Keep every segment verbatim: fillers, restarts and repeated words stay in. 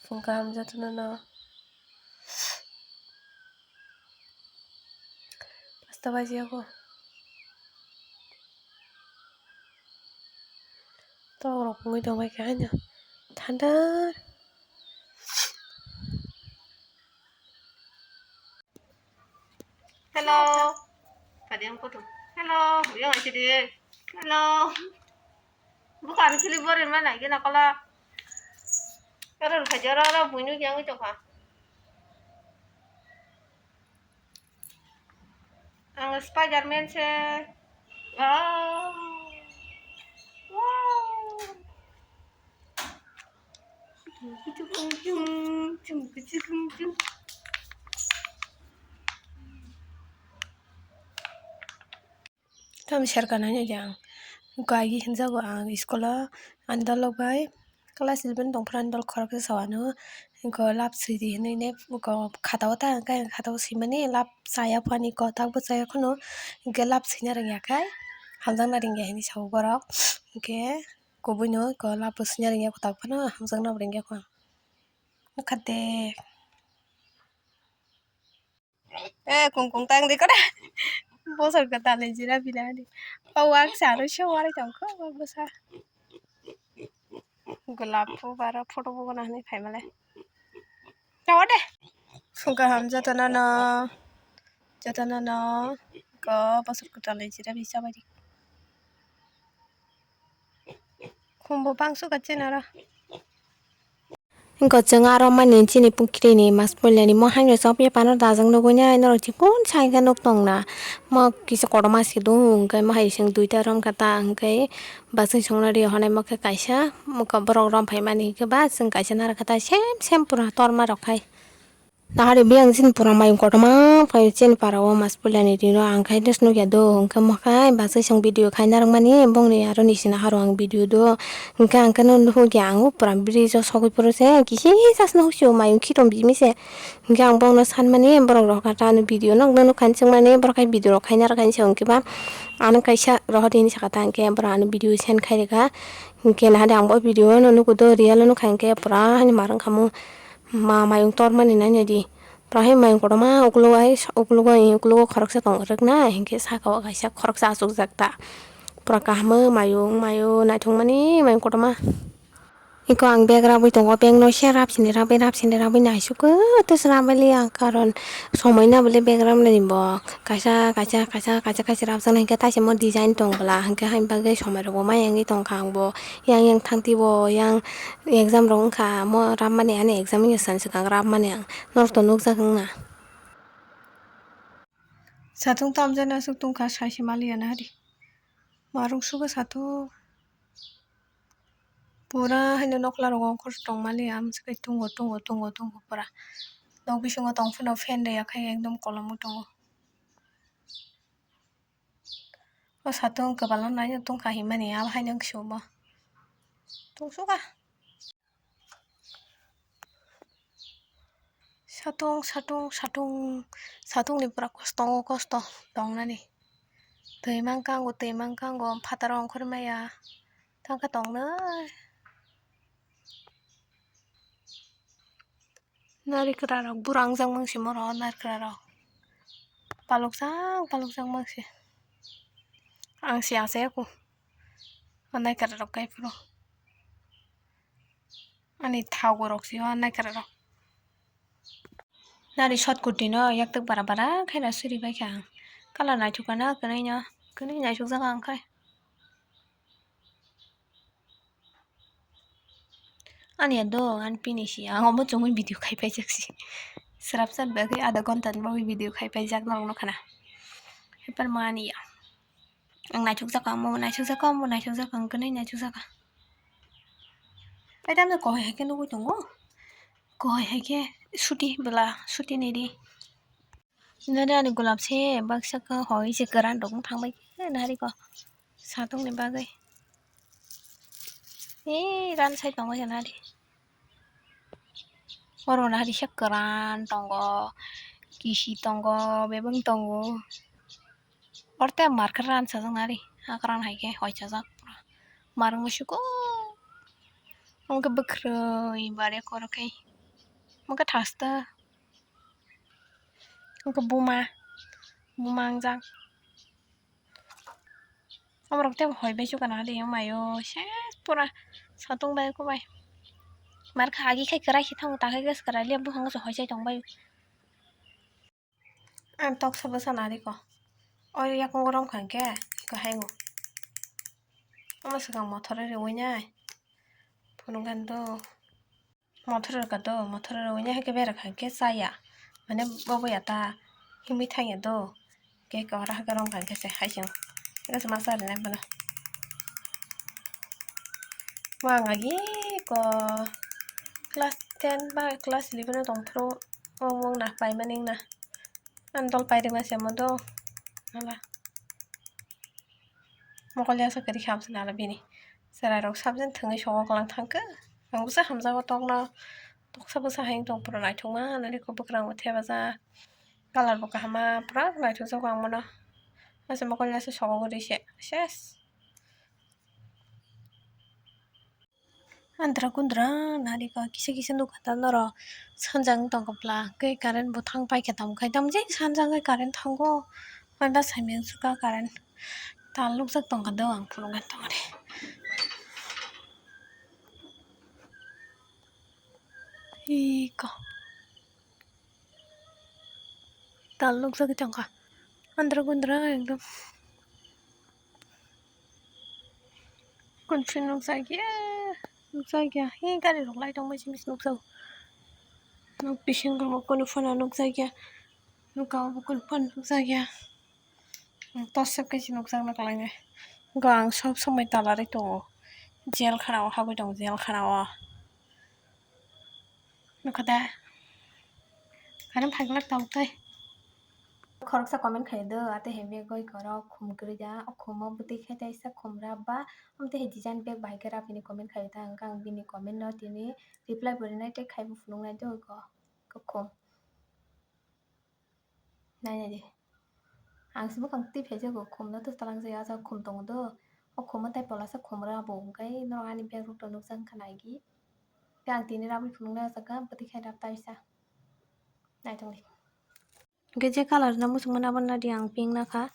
Phung kaham jotono no. Pasta baji yago. Tok rok pungwi tong bai kha haino. Thanda. Hello. Kadi ang kutu. Hello. Yang aja di. Hello. Bukan sili borin mana gina kala. Oro khajar oro buinu yang itu kha. Ang Spider-Man se. Wow. Wow. Tamo serka nai nai de ang. Agi hinjago ang school o ani dol rok bai class eleven tong phuru ani dol khoroksa sawano. Hwnkhe love swi di hinwi ne khata o ta hwnkhe khata o swimani love chaya phano, tak bo chaya phano, hwnkhe love swina rwngya khai hamjakna rwngya hinwi sao borok. Hwnkhe kubui no love bo swina rwngya, tak phano hamjakna bo rwngya kho ang. Nukha de. Eh, kung kung tang di kore. Bosor kwtal ni jira bila di. Pawang sa ro sho wari tong kho, bwsa. Golap bo bara photo bo gana hinwi phaimale. Tawa de. Phung kaham jotono no. Jotono no. Ko bosor kwtal ni jira bisa bai di. Khumbo bangsu ka chenara. Hwnkhe chwng aro mani chini pukri ni mas puila ni mohai no chopya phano dajak nugui nai norok chikon sai khe nuk tong na. Mo kisa kotorma se dung hwnkhe mohai chwng duita rom kha ta hwnkhe bachwi songna ri honai mo khe kaisa muka borok rom phai mani hwnkhe ba chwng kaisa nara kha ta sem sem pura torma rok khai. Nahari biyang chini pura mayung kotorma phai chini para o mas puila ni rino ang khai des nukya do hwnkhe mo khai bachwi song video khai narwk mani bongni aro nisi naharo ang video do. Hwnkhe ang khe no nuhukya ang o pura bridge o sogwi phuru se kisi sas nuhukse o mayung khitom bimi se. Hwnkhe ang bongno sanmani borok rok kha ta ano video nokno nukha hinwi chwngmani borok khai video rok khai narwk hinwi se hwnkhe ba ano kaisa rohor hinwi sakha ta hwnkhe borok ano video send khai rwkha. Hwnkhe nahari ang bo video no nukudo real o nukha hwnkhe pura haino mar wngkha mo. Ma mayung tormani nai nai di. Pura hai mayung kotorma uklogo hai uklogo, uklogo khoroksa tong rwkna, hinkhe saka o kaisa khoroksa achukjak ta. Pura kaham o mayung, mayung naithokmani mayung kotorma. Eko ang bag rabwi tongo, bag no se rap sini rabwi, rap sini rabwi naisukha, tei se rabwi liya ang, karon somoi na bole bag rabnani bo. Kaisa, kaisa, kaisa, kaisa, kaisa rapjaknai hinkhe taisamo design tong bwla, hinkhe haini bagwi somoi rokbo maya wngwi tongkha ang bo. Yang, yang thangtwi bo, yang exam rok wngkha, mo rapmani ani exam wngya sani swkang rapmani ang. Norok to nukjak wngna. Satung tamjani aswk tongkha, saisi maliya nahari. Marung sugo satung. Pura haino nokla rogo ongkhor tongmani, amswk khe tungo, tungo, tungo, tungo pura. Nok bisingo tongphano fan rwya khai ekdom kolomwi tongo. O satung kwbangma naina tongkha hinmani, abo haino wngkhe se omo. Tongsuka. Satung, satung, satung, satungni pura kosto, kosto tongnani. Twi mankha ango, twi mankha ango, phataro ongkhorwi maya. Tangkha tongnai. Narikra rok bura wngjak mang si moro narikra rok. Palokjak, palokjak mang si. Ang si achai ya kho. O narikra rok kai phuru. Ani thago rok si o narikra rok. Nari shot kurti no yak tuk bara bara khe na suri bai kha ang. Color naithok kana kwnwi no, kwnwi naithok jak ang khai. Ani ado ani pini si ang omo chumui video khai paijak si. Srap sat bagwi adha ghonta ni bagwi video khai paijak norok no khana. Hepan mani ya. Ang naithok jak ang, omo naithok jak ang, omo naithok jak ang, kwnwi naithok jak ang. Ai tamno kohai hai khe nugui tongo. Kohai hai khe suti bwla, suti nidi. Nari ani golap se baksa khe hoi se kwran rok wng thang bai khe nari ko satung ni bagwi. Ee, ran sai tongo se nari. Oro nari se kwran tongo, kisi tongo, bebeng tongo. Oro tei mar khe ran sajak nari, hakran hai khe hoi sajak pura. Mar wngwi suko. Omo khe bwkhrwi bare koro khe. Mokhe thasta. Mokhe buma. Buma wngjak. Omorok tei hoi bai chukana de wngmaio. Ses pura satung bai kubai. Mar kha agi khai kwrai khe thango, takhai gas kwrai le buphang se hoi chai tong bai. Ang toksa bwsa nariko. Oi yakungo romkha hwnkhe iko haingo. Omo swkang mothoro riui nai. Phunukgani do. Mothoro rwkha do, mothoro riui nai hwnkhe berajak hwnkhe chaya. Mane bobo ya ta himwi thangya do. Khe iko oro hwnkhe romkha hwnkhe se hai se. Hwnkhe se masa rinai bono. Wng agi ko class ten ba class eleven o tongphuru wng wng na paimani wng na. Ani dol pairima se omo do. Hala. Mokol ya sa kwrwi kha bwswk nala bini. Chwrairok subject thwngwi sogo kwlang thangkhe. Ang bwsa hamjago tokno. Toksa bwsa hai wng tong phuru naithokma nani kok bwkrango thepajak. Colour bo kahama pura naithokjago ang bono. Masa mokol ya sa sogo kwrwi se. Ses. Andra kundra nani kha kisa kisa nukha ta norok sanjak wng tongkha bwla, khe current bo thang paikha tamo khai tamo jai sanjak wngkha current thango, maiba saimanya sukha current tal nukjak tongkha do ang phunukgani tongmani. Iko. Tal nukjagwi tongkha. Andra gundra ekdom. Kunphru nukjakya, nukjakya. Hi gari rok lai tongma jinis nukjago. Nok bisingo bo kunu phano nukjakya. Noka o bo kunu phano nukjakya. Tosep khe se nukjakna kwlainai. Go ang sob somoi talarwi tongo. Jail khana o habwi tongo, jail khana o. Nukha da? Ani phaikhlak tabuk tai. Khoroksa comment khai do, ate hai bag goi korok khum kwrwi da, o khumo bwtwi khai taisa khum rap ba, amtwi hai design bag bahai khe rap hwnwi comment khai ta, hwnkhe ang bini comment no tini reply bo rinai tei khai bo phunuknai do go, go khum. Nai nai di. Ang se bwkhang twi phaijago, khumno to twlang jaya, o jaga khum tongo do. O khumo tai polasa khum rabo, hwnkhe norok ani bag rok to nukjak wngkha nai di. Tei ang tini rabwi phunuknai o jaga, bwtwi khai rab taisa. Naithok di. Hwnkhe je colour no muchungmani abo nadi ang pink nakha.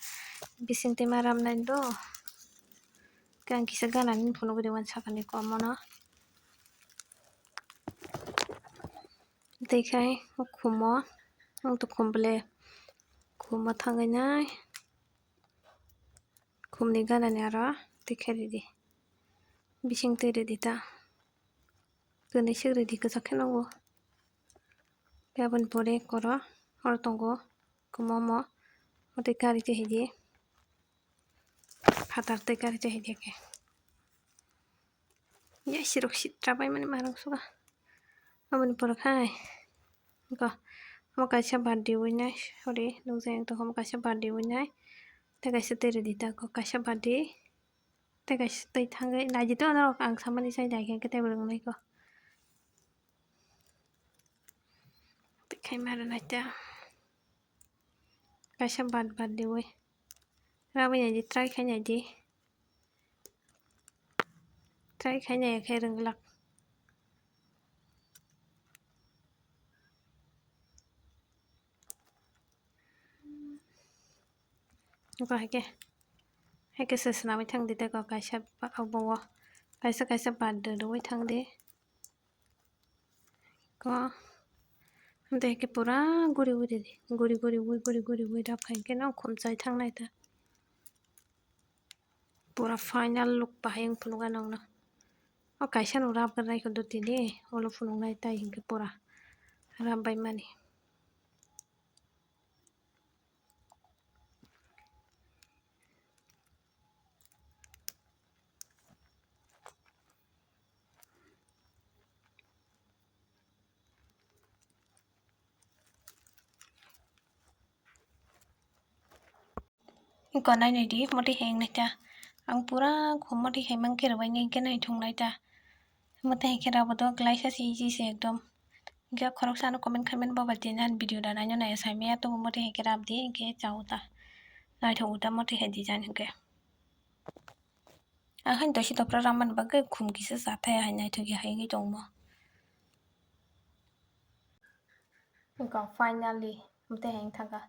Bising twi ma rab nai do. Hwnkhe ang kisa ganani phunugwi di uansukha ni komono. Tei khai o khumo, ang to khum ble khumo thangwi nai. Khumni ganani aro twi khe ridi. Bising twi ridi ta. Kwnwi swk ridi kwchak khe nungo. Tei aboni pore koro oro tongo khumo omo. Tei kari twi hidi. Phatar tei kari twi hidi khe. Yaisirok sitra bai mani marok suga. Aboni pore khai. Go. Omo kaisa birthday winai. Sorry. Nukjai ang tongkha omo kaisa birthday winai. Tei kaisa twi ridi ta go kaisa birthday. Tei kaisa twi thangwi naidi to norok ang samani sai naikhe tei bo rwngnai go. Tei khai ma rwnai ta. Kaisa birthday wi. Rabwi naidi try khai naidi. Try khai nai khe rwnglak. Go hai khe, hai khe se swnamwi thang di tei go kaisa ba-, obo o kaisa kaisa birthday rwui thang di. Ko, amtwi hai khe pura guri guri di, guri guri ui, guri guri ui rab khai khe no khum chai thang nai ta. Pura final look bahai wng phunukgwi nokno. O kaisa no rab rwgwi naikhe do tini, ulo phunuknai tai hinkhe pura rab bai mani. Iko nai nai di, motwi hai wng nai ta. Ang pura khum motwi hai mang khe rwbai nai, hwnkhe naithok nai ta. Motwi hai khe rabo do, glaisa se easy se ekdom. Hwnkhe khoroksa ano comment khaimani, "Baba, tini ani video da naino nai sai maya, tobo motwi hai khe rab di," hwnkhe chao ta. Naithok ta motwi hai design hwnkhe. Ang haino tosi topra rammani bagwi khum kisa cha thaya hai naithok ya hai wngwi tongmo. Wngkha finally, motwi hai wng thangkha.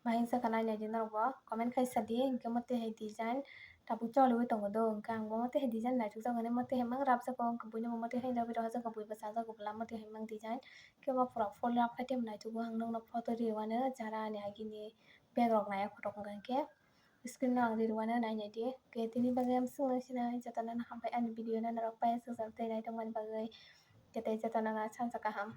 Bahai wngsa kha nainai di norok bo comment khai sa di, hwnkhe motwi hai design tabuk choliwi tongo do, hwnkhe ang bo motwi hai design naithok jak hwnwi motwi hai mang rap jago, hwnkhe buino bo motwi hai rwui rwjak, bui bo chajak bwla motwi hai mang design. Khe bo pura full rap khai tei naithogo, ang nokno photo riwano jara ani agini bag rok naiya photo wngkha hwnkhe. Screen no ang ri rwano nainai di. Khe tini bagwi ang swngna sinai jotono no hambai ani video no norok pai swkjak tei naitokmani bagwi. Khe tei jotono no sansakha ham.